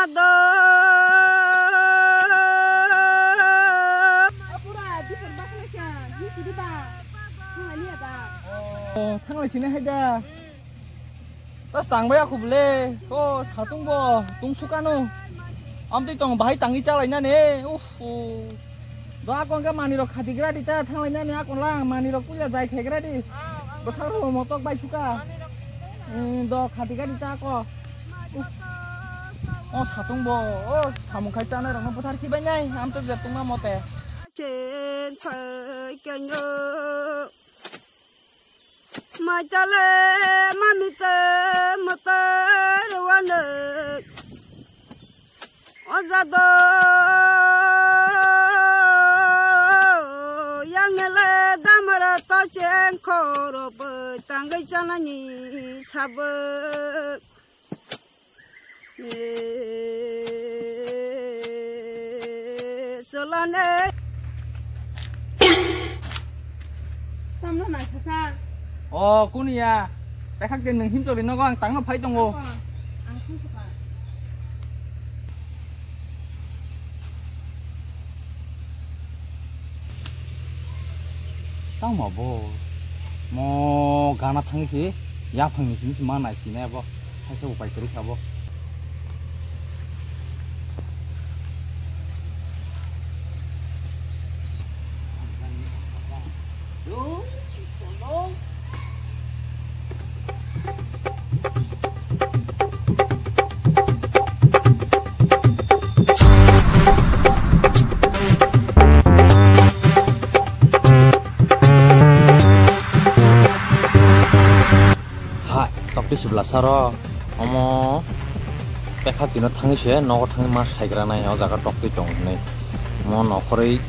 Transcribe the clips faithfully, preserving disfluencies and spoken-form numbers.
Oh, thanglai sini hai da. Tas tang bai aku bele. Oh, satung bo, tung sukano. Amtwi tong bahai tangwi chalai nani. Uff. Do ako hwnkhe manwirok khatigra di ta thanglai nani ako lang manwirok puila jai khaigra di. Bwsarok motok bai suka. Hmm, do khatigra di ta ako. Uff. Oh, satung bo. Oh, samung khai chanai rokno bwthar khibai nai. Amtwi je tungma mote. Chen phai keno. Maitale mamitse motor wane. Ojado yangle damara to cheng khoro bai tangwi chanani sabuk. Solane. Tamno naisasa. O, kuniya. Pekhak de nwng himcholi nogo ang tangno phai tongo. Ang thangkha. Tamo bo? Mo gana thangwi se yaphangni simi se ma naisinai abo. Kaisa upai kwrwi kha bo. Hai, tokti sibla saro, omo pekha tino thangwi se, nogo thangwi ma saigra nai, o jaga tokti tong hinwi. Omo nokhorwi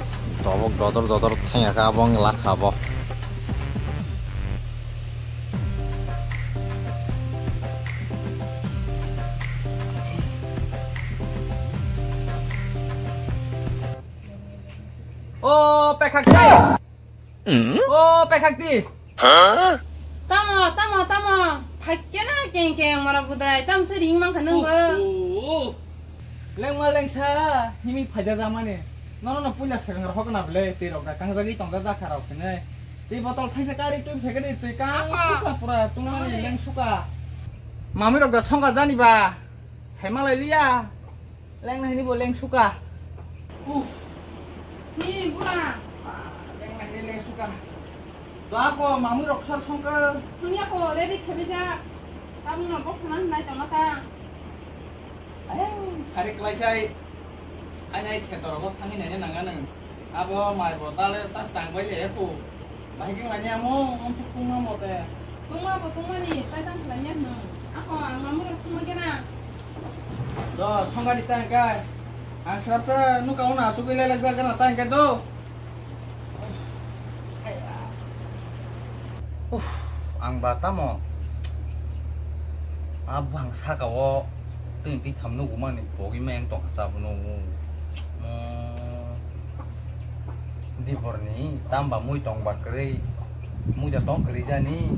dobok dodor dodor thangya kha, abo wng lakha abo. O pekhak twi. O pekhak twi. Tamo, tamo, tamo. Phaikya na keng keng mara budrai. Tam se ring mang kha nang bo. Lengma lengsa himi phaija jamani. Nono no puila swkang rok hokna bwle twi rok da kangjagwi tongda jakha rok hinwi. Twi botol thaisa kari twi phekani twi kang suka pura tungmani leng suka. Mami rok da songka jani ba. Saimalai liya. Leng na hini bo leng suka. Uff. Ni bura. Leng na hini leng suka. Ba ko mamu rok sar songka. Songya ko ready khebi ja. Tabung no bok sana nai tong mata. Ayang sari klai khai. Ai nai khetor go thangi nai nang nang. Abo mai bo tale tas tang bai le ko. Bahai khe mani amo, amsuk tungma mote. Tungma bo tungmani, tai tang khlai nya hwno. Ako ang mamui rok songma kena. Do, songga di tang kai. Ang srapsa nuka una asugwi lelek jak gana tang kai do. Uff, ang ba tamo. Abang saka o twi twi tham nugumani bogwi mayang tongkha cha hwno. Diborni tamba mui tongba kwrwi, mui da tong kwrwi jani.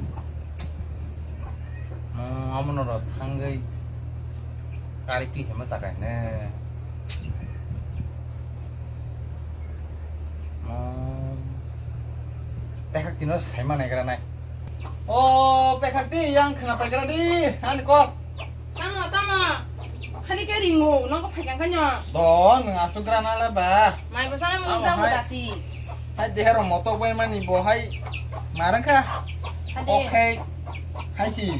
Omono ro thangwi kari twi hema chaka hine. Pekhak tino sai manai gra nai. O pekhak di yang khna pai gra di ani kok. Tamo, tamo. Khali ke ringo, nokho phai kang kanyo. Do, nwng asuk gra na le ba. Mai bwsana mo jabo dati. Hai de hero motok bai mani bo hai marang kha. Hade. Oke. Hai si.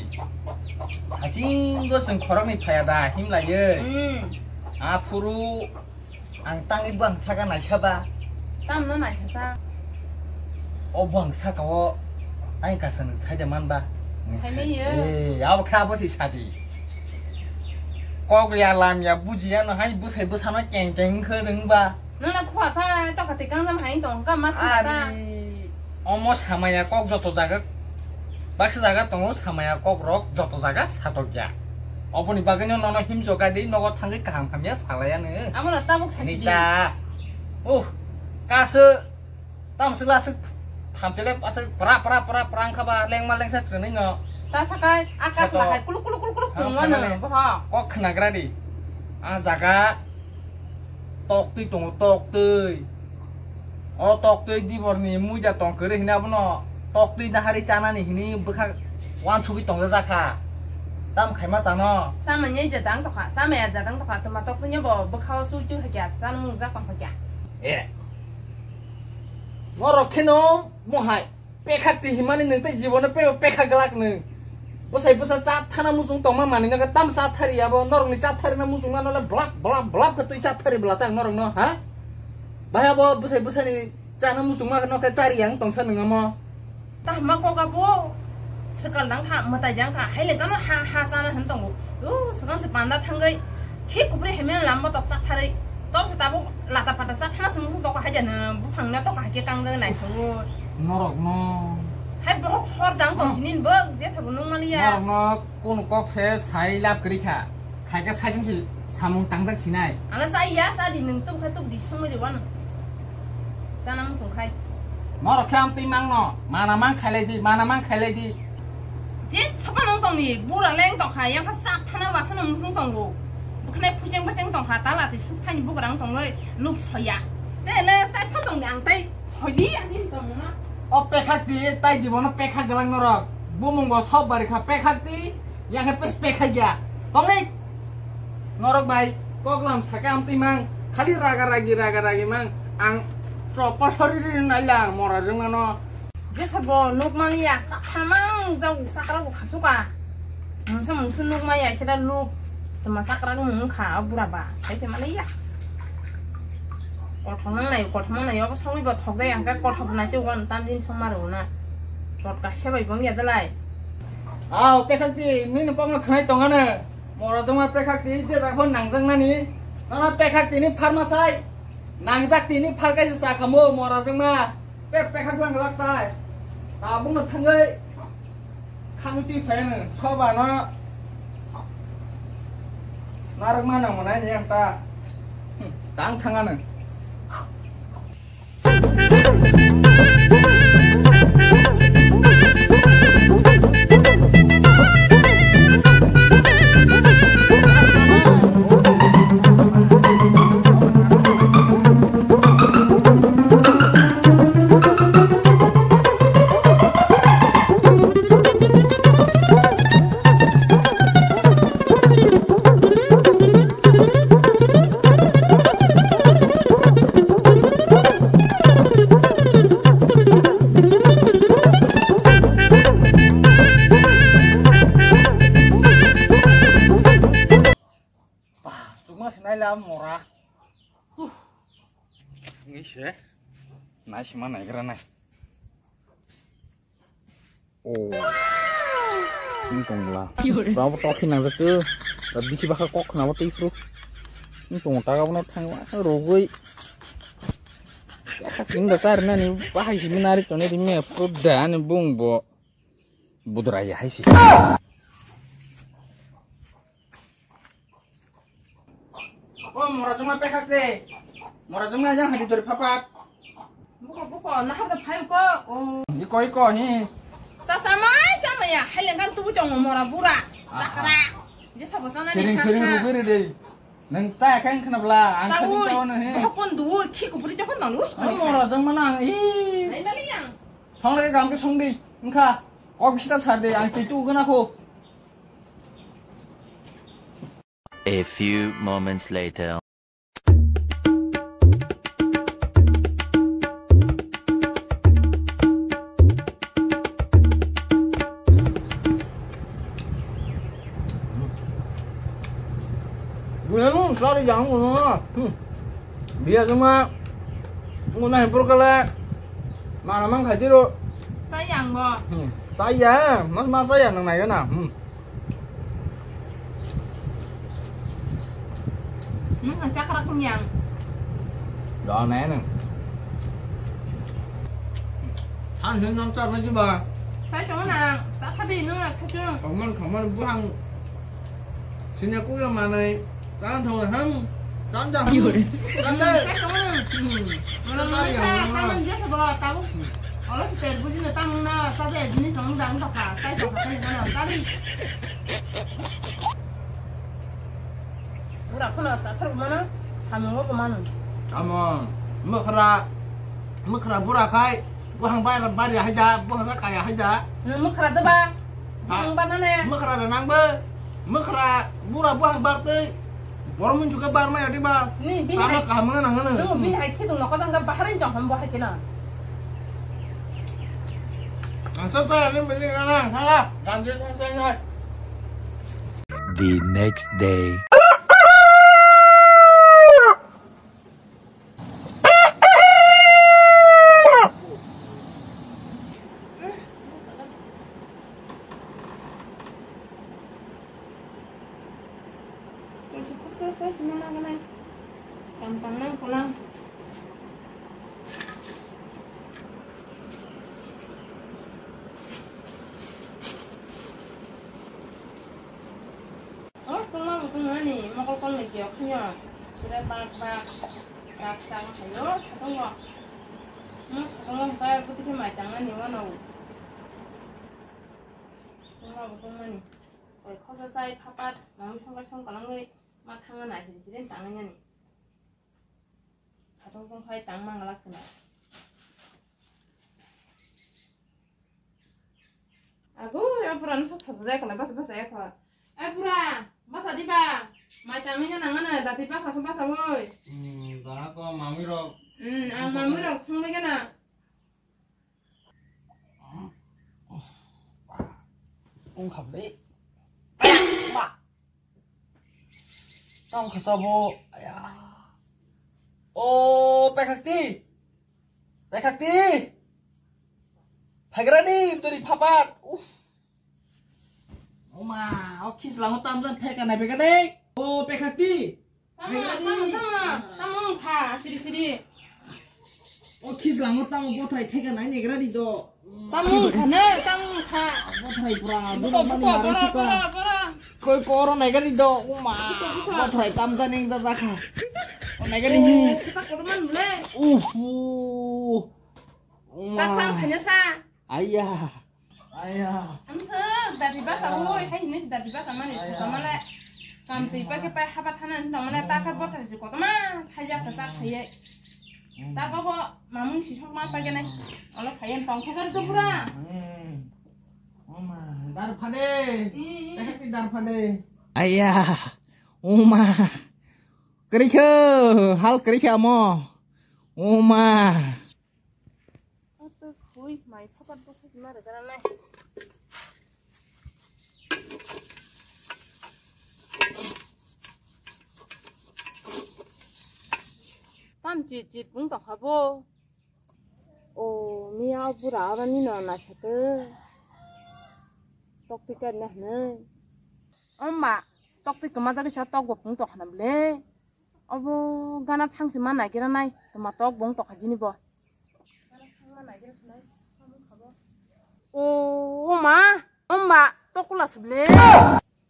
Hasing go sing khorok ni phaya da him lai ye. Hmm. A phuru. Ang tangwi bo ang saka naisa ba. Tamno naisa sa? O bo ang saka o ai kasa nwng saida man ba. Nwng sai manya. Eh, abo kha abo si sadi. Kok ya lam ya buji ya no hai bwsai bwsano keng keng khe rwng ba. Nana khua sa to kati kangjam hai tong ka mas sa. Ari. Omo samaya kok joto jaga, baksa jaga tongo samaya kok rok joto jaga satokya. Oboni bagwino nono himjokadi nogo thangwi kaham hamya salaiya nw. Amo no tabuk sasi di. Nita. Uh, kaso tamswk laswk thamchele aswk pra pra pra pra wngkha ba lengma lengsa kwnwi no. Ta sakai akas lahai kuluk kuluk kuluk kuluk tongma no boha. Kok khnagra di. A jaga toktwi tongo, toktwi. O toktwi diborni muida tong kwrwi hwnwi abono toktwi nahari chanani hwnwi bwkha wansugwi tongjak kha. Tam khaima chano? Chamani jatang tokha, chamaya jatang tokha, twma toktwino bo bwkhao sui twi hakya, chana mungjak tong hakya. Eh. Norok kheno mohai. Pekhak twi himani nwng tei jibono pe-, pekha glak nwng. Bwsai bwsa cha thana muchung tongma manwi no tam cha thari abo norokni cha tharina muchung mano le blap blap blap khe twi cha thari bwlasa ang norokno, ha? Bahai abo bwsai bwsani chana muchung ma no khe chari yang tongsa nwng amo. Tahma kok abo swkal dang kha, mwtai jang kha, hai le gano ha, ha chana hwn tongo. O, swkang se panda thangwi, khi kubri hai mene lamba tok cha tharwi. Tom se tabuk lata pata cha thana se muchung tok hai jana, bukhang na tok hai khe kang jang nai songo. Norokno. Hai bohok hor dang tong sini bok, je sabo nung maliya. Norokno kono kok se sai lab kwrwi kha. Khaika sai jung si samung tangjak sinai. Ala sa ya sa di nung tuk kha tuk di songwi di wan. Chana muchung khai. Norok khe amtwi mangno, mana mang khailai di, mana mang khailai di. Je sapa nung tong ni, bura leng tong kha, yang kha sak thana basa nung muchung tongo. Bukhnai phuseng phuseng tong kha, tala twi suk thani bugrang tongwi, lup soya. Je le sai phon tong ni ang tai. Soi di, ani tong na. O pekhak di, tai jibono pekhak galang norok. Bumung bo sob bari kha pekhak di, yang khe pes pekhak ya. Tong ni. Norok bai, kok lam sake amtwi mang, khali raga ragi, raga ragi mang, ang chopa sori ri nai lang, mora jwng mano. Jesa bo nuk mani ya, sakhamang jang sakra bo khasuka. Mungsa mungsu nuk maya, sida luk, tuma sakra nuk mung kha, bura ba, sai se mani ya. Kothok nang nai, kothok nang nai, obo songwi bo thok jai, ang khe kothok nai tei wan tam din song maro na. Kot kaisa bai bong ya dalai. Aw, pekhak di, nini kokno khnai tongano. Mora jongma pekhak di, je jaga phano nangjak nani. Nana pekhak tini pharma sai. Nangjak tini pharkai se sakamo, mora jongma. Pe pekhak lang lak tai. Tabuk no thangwi. Khangwi twi phai no, soba no. Narwk ma nang manai ni ang ta. Hmm, tang thangano. Bah, chukma se naila mora. Huh. Ngi se. Nai sima naigra nai. Oh. Sing tong bla. Brabo tokhi nangjak tu. Da bikhi bakha kok khna bo tei phru. Sing tong ta ga bono thang ma rogoi. Ya kha tin da sar na ni bahai simi nari tone di me phru da ni bung bo. Budra ya hai si. O mora jongma pekhak se. Mora jongma jang hadi dori phapat. Buko, buko, nahar da phai ko. O. Iko, iko, hi. Sa samai samaya, hai lengan tu jong mora bura. Aha. Sakra. Je sabo sana ni. Sering, sering rugui re dei. Nang chaya kha khna bla, ang sa jing chao na he. Bahapon duo, khi ko puri jokon dang lus. Ang mora jongma nang, i. Nai mali yang. Song le gam ke song di, engkha. Kok bisi ta sar de, ang tui tu gana ko. A few moments later. Buya nung sari jang nung na. Hmm. Biya cuma nung na hempur kala. Mana mang khai tiro. Sayang bo. Hmm. Saya, mas mas saya nang nai na. Hmm. Hmm, sakrak yang. Da nai nang. Han hin nam char na jiba. Sai chong na, ta khadi nung na khachung. Kaman kaman buhang. Sini aku yang mana? Tangan thong ham. Tangan thong. Tangan. Mana mana sa sama dia sebelah tahu. Kalau si terbuji na tang na sa dia jenis orang dang tak ka. Sai tak ka ni mana tadi. Khuna sathar mano, samungo bo mano. Amo, mwkhra, mwkhra bura khai, buhang bar, bar ya haja, buhang kaya haja. Nang mwkhra deba. Ha? Buhang bar nane. Mwkhra da nang bo, mwkhra bura buhang bar tei. Borok mun juga bar maya deba. Ni, bini Sama hai, kaham nang nang. Nang bini hai khidung nokho jang bahar in jong hom bo hai kina. Ang sa sa ni bini nang nang, ha, ganjil sa sa ni. The next day. Kaisa khuksa sa sima naganai. Tang tang nang kolang. O tongma bo tongmani mokol kolni kiyok khayo. Sire bak bak sak sak khayo satongo. Mo satongo hwnkhe bwtwi khe mai tangnani wano. Tongma bo tongmani. Oi khosa sai phapat nang songkha songkha langwi ma thangna nai siri siri tangnani. Satung tong khai tang mangalak sina. Ago, ya pura nusa sasu jai kala basa basa ya kala. Eh pura, basa di ba. Mai tang ni nang ana dati basa ko basa woi. Hmm, dah ko mami rok. Hmm, ang mami rok song lagi na. Ungkha bwlwi. Ma. Tamo khasa bo. Aya. O, pekhakti. Pekhakti. Phagrani, turi phapat. Uf. Oma, o khis lango tamjan theka nai bega dei. O, pekhakti. Tamo, tamo, tamo, tamo wngkha, siri, siri. O khis lango tamo bothrai theka nai negra di do. Tamo wngkha ne, tamo wngkha. Bothrai pura, buko, buko, mani bora, marang suka. Bora, bora. Koi koro nai gari do, uma. Buko, buko. Bothrai tamja ning ja jakha. O nai gari hi. Eh, kita kodoman bole. Uhu. Uma. Tatang khanya sa. Ayah. Ayah. Amsa dadi basa, oi, hai hini dadi basa mani, ayah, suka male. Kam tui pa ke pa haba thana, no male ta ka bota ji kotoma, hai ja ka ta khaiye. Hmm. Ta ko bo mamung si sok ma pa gene. Olo khaiye tong khajar do pura. Hmm. Oma, dar phade. Hmm, hmm. Teka ti dar phade. Ayah. Oma. Kerikhe, hal kerikhe amo. Oma. Oto khui mai phapat bwkhak ma rwgara nai. Tam chit chit bung tongkha bo. O miya bura oro nino naisate. Tok twi kar na hwnwi. Omba tok twi kwma jagwi sa tok bo bung tongkha na bwle. Obo gana thangsi ma naigira nai, tuma tok bong tokha jini bo. O, o ma, o ma, tokula sible.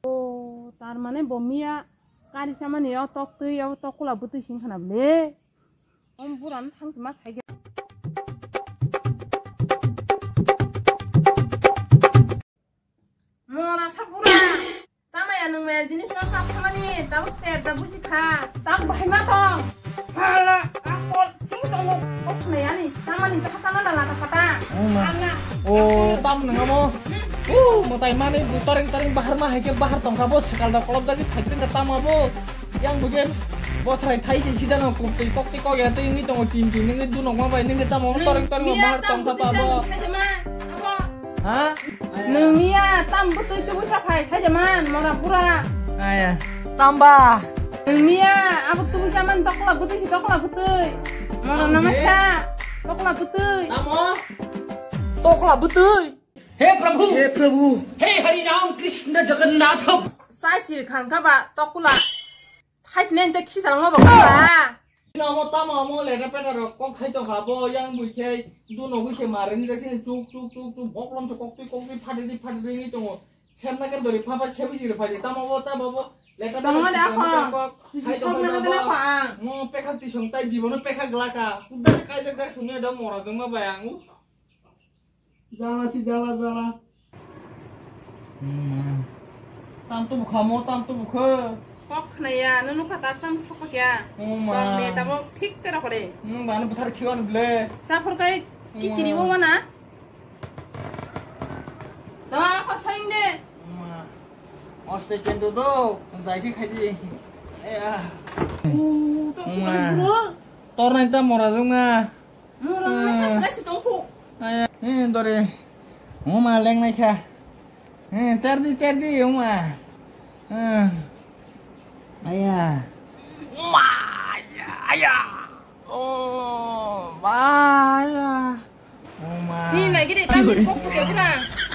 O, tar mane bo miya kari samani o tok twi, o tokula bwtwi sing khana ble. Om buran thangsi ma sai. Mora sa bura. Tamaya nung maya jinis no tak thamani, tabuk ter da buji kha. Tabuk bahai ma tong. Hala, akol, thing tongo, kok maya ni, tamani ta hatana da lata pata. Oh, ma. Hala. Oh, tam nung amo. Uh, matai mani, bu taring taring bahar ma hai ke bahar tong kha bo, sekal da kolop jagi thai pring ka tam abo. Yang bugen, bo thai thai si sida no, kok tui kok tui kok ya tui ngi tongo tin tin ngi du nok ma bai ngi tam amo, taring taring bahar tong kha ta bo. Ha? Nung miya tam bwtwi tubui sa phai sai jaman mora pura. Aya. Tamba. Nung miya abo tubui jaman tokla bwtwi si tokla bwtwi. Mora nama sa. Tokla bwtwi. Tamo. Tokla bwtwi. Hey Prabhu, hey Prabhu. Hey हरि राम कृष्ण Jagannath. Sai sir khang kha ba tokla. Thaisne inte khisa langma ba kha. Ino amo tamo amo leta peta rok kok khai tong kha bo yang bui khe duno gui se mare ni jaksini chuk chuk chuk chuk boklom se kok twi kok twi phate di phate di ni tongo. Sem na kar dori pha pha se bisi re phai di tamo bo tamo bo leta peta. Tamo da kok kha. Khai tong kha bo. Mo pekha ti song tai jibono pekha gla kha. Udare kai jak jak sumya da mora jong ma bayang. Jala si jala jala. Hmm. Tam tu bukha mo, tam tu bukha. Kok khnaya, nunu kha tak tam sok pakya. Oh ma. Bang ne tamo thik kara kore. Hmm, bana buthar khiwan ble. Sa phor kai ki Oma. Kiri o mana? Da ko saing de. Oma. Oste kendo do, jai ke khaji. Ya. U, to Oma. Sukar bro. Tor nai ta mora jong na. Mura mura sa sila si tongkhu. Aya, eh, dore. Oma leng nai kha. Eh, chardi, chardi, oma. Eh. Aya. Oma, aya, aya. Oh, ba, aya. Oma. Hi, nai gidi, tamil kok puke pura.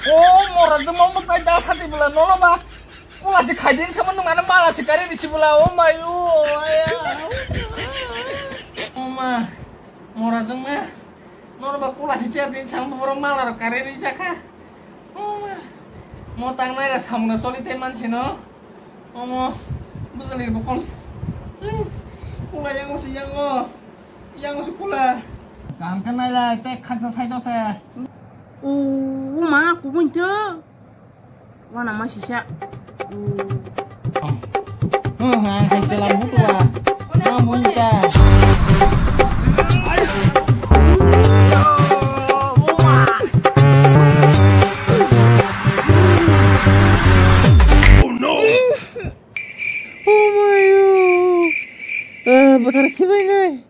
Oh, mora jong ma tai dal sati bula, nolo ba. Kula si khaidin sama nung ana mala si kari di si bula, oh my, oh, aya. Oma. Mora jong ma. Noro ba kula si chair din chang borok mala rok kare ri jakha. Oh ma. Mo tang nai ra samung na choli te man sino. Omo. Bujali bo kol. Hmm. Kula yango si yango. Yango si kula. Kam ka nai lai te khaksa sai do se. O ma kubun tu. Wana masisa. Hmm, ang hai selam butua. Ang bunyi ta. Oh my God. Ah, buthar khibai nai.